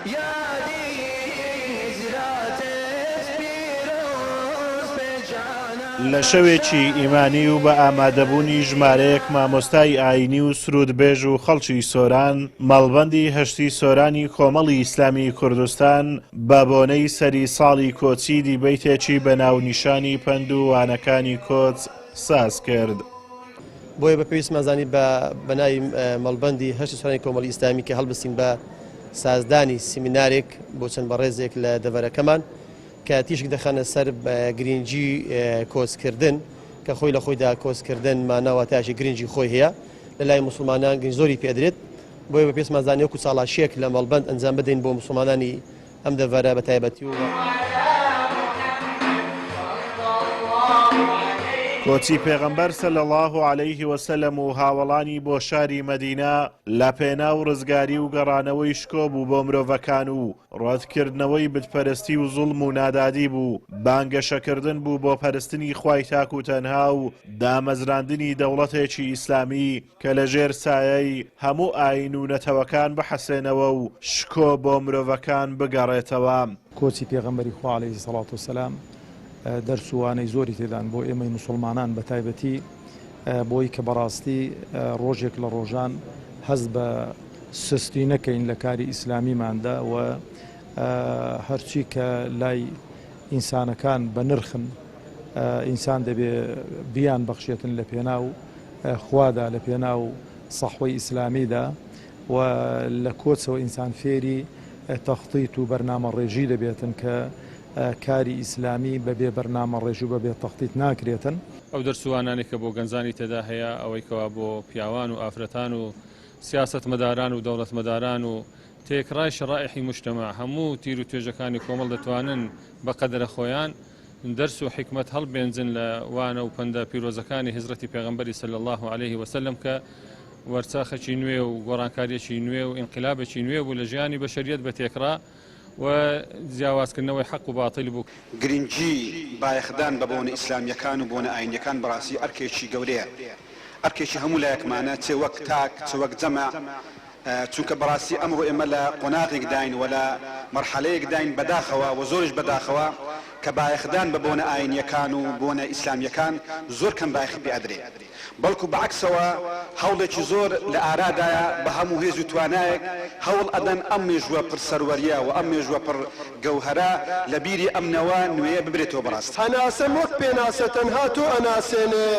یادی هیجرەتت پیرۆز بێ جانان. لە شەوێکی ئیمانی و بە ئامادەبوونی ژمارەیەک مامۆستای ئایینی و سروودبێژ و خەڵکی سۆران، مەڵبەندی هەشتی سۆرانی کۆمەڵی ئیسلامیی کوردستان بە بۆنەی سەری ساڵی کۆچی دیبەیتێکی بە ناونیشانی پەند و وانەکانی کۆچ ساز کرد. بۆیە بە پێویستمان زانی بە بە ناوی مەڵبەندی هەشتی سۆرانی کۆمەڵی ئیسلامی کە هەڵبستین بە سازدانی سیمینارێک بۆ چەند بەڕێزێک لە دەڤەرەکەمان کە تیشک دەخەنە سەر گرنگی کۆچکردن کە خۆی لە خۆیدا کۆچکردن مانا واتایەکی گرنگی خۆی هەیە لە لای موسڵمانان گرنگ زۆری پێدرێت بۆیە بە پێویستمان زانی وەکو چاڵاشیەک لە مەڵبەند ئەنجام بدەین بۆ موسڵمانانی ئەم دەڤەرە بە تایبەتی و. کۆچی پێغەمبەر صلی اللە علیه وسلم و هاوەڵانی بۆ شاری مەدینە لە پێناو ڕزگاری و گەڕانەوەی شکۆ بوو بۆ مرۆڤەکان و ڕەتکردنەوەی بتپەرستی و زوڵم و نادادی بوو، بانگەشەکردن بوو بۆ پەرستنی خوای تاک و تەنها و دامەزراندنی دەوڵەتێکی ئیسلامی کە لە ژێر سایەی هەموو ئایین و نەتەوەکان بحەسێنەوە و شکۆ بۆ مرۆڤەکان بگەڕێتەوە. کۆچی پێغەمبەری خوا علیە سڵات وسلام دەرس و وانەی زۆری تێدان بۆ ئێمەی موسوڵمانان بە تایبەتی بۆی کە بەڕاستی ڕۆژێک لە ڕۆژان هەست بە سستی نەکەین لە کاری ئیسلامیماندا و هەرچی کە لای ئینسانەکان بە نرخن ئینسان دەبێ بیان بەخشێتن لە پێناو خوادا لە پێناو سەحوەی ئیسلامیدا و لە کۆچەوە ئینسان فێری تەختیت و بەرنامەڕێژی دەبێتن کە کاری ئیسلامی بە بێ بەرنامەڕێژی و بە بێ تەختیت ناکرێتن. ئەو دەرس و وانانەی کە بۆ گەنجانی تێدا هەیە، ئەوەی کەوا بۆ پیاوان و ئافرەتان و سیاسەتمەداران و دەوڵەتمەداران و تێکڕای شەڕائیحی موجتەمەع، هەموو تیر و توێژەکانی کۆمەڵ دەتوانن بە قەدرە خۆیان دەرس و حیکمەت هەڵبێنجن لە وانە و پەندە پیرۆزەکانی هیجرەتی پێغەمبەری صلی اللە علیه وسلم کە وەرچەخێکی نوێ و گۆڕانکاریەکی نوێ و ئینقلابێکی نوێ بوو لە ژیانی بەشەریەت بە تێکڕا و جیاوازکردنەوەی حەق و باتیل بوو. گرنگی بایەخدان بە بۆنە ئیسلامییەکان و بۆنە ئاینییەکان بەڕاستی ئەرکێکی گەورەیە، ئەرکێکی هەموو لایەکمانە چ وەک تاک چ وەک جەمع، چونکە بەڕاستی ئەمڕۆ ئێمە لە قۆناغێکداین و لە مەرحەلەیەکداین بەداخەوە و زۆریش بەداخەوە کە بایەخدان بە بۆنە ئاینییەکان و بۆنە ئیسلامییەکان زۆر کەم بایەخی پێ ئەدرێ بەڵکو بە عەکسەوە هەوڵێکی زۆر لە ئارادایە بە هەموو هێز و توانایەک هەوڵ ئەدەن ئەم مێژووە پڕ سەروەرییە و ئەم مێژووە پڕ گەوهەرە لە بیری ئەم نەوە نوێیە ببرێتەوە بەڕاستی. هەناسەم وەک پێناسە تەنها تۆ ئەناسێنێ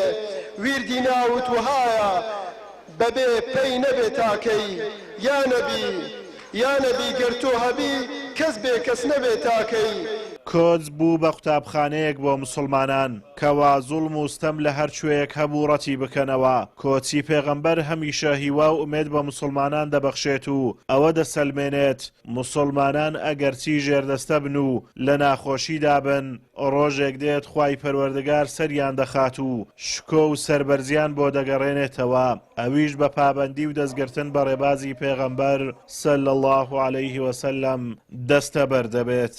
ویردی ناوت وەهایە بەبێ پەی نەبێ تاکەی یا نەبی یا نەبی گەر تۆ هەبی کەس بێ کەس نەبێ تاکەی. کۆچ بوو بە قوتابخانەیەک بۆ موسڵمانان، کەوا زوڵم و ستەم لە هەر کوێیەک هەبوو ڕەتی بکەنەوە، کۆچی پێغەمبەر هەمیشە هیوا و ئومێد بە موسڵمانان دەبەخشێت و ئەوە دەسەلمێنێت موسڵمانان ئەگەرچی ژێردەستە بن و لە ناخۆشیدا بن ڕۆژێک دێت خوای پەروەردگار سەریان دەخات و شکۆ و سەربەرزیان بۆ دەگەڕێنێتەوە ئەویش بە پابەندی و دەستگرتن بە ڕێبازی پێغەمبەر صلی اللە علیه وسلم دەستەبەر دەبێت.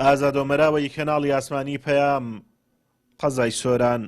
ئازاد ئۆمەراوەی کەناڵی ئاسمانی پەیام، قەزای سۆران.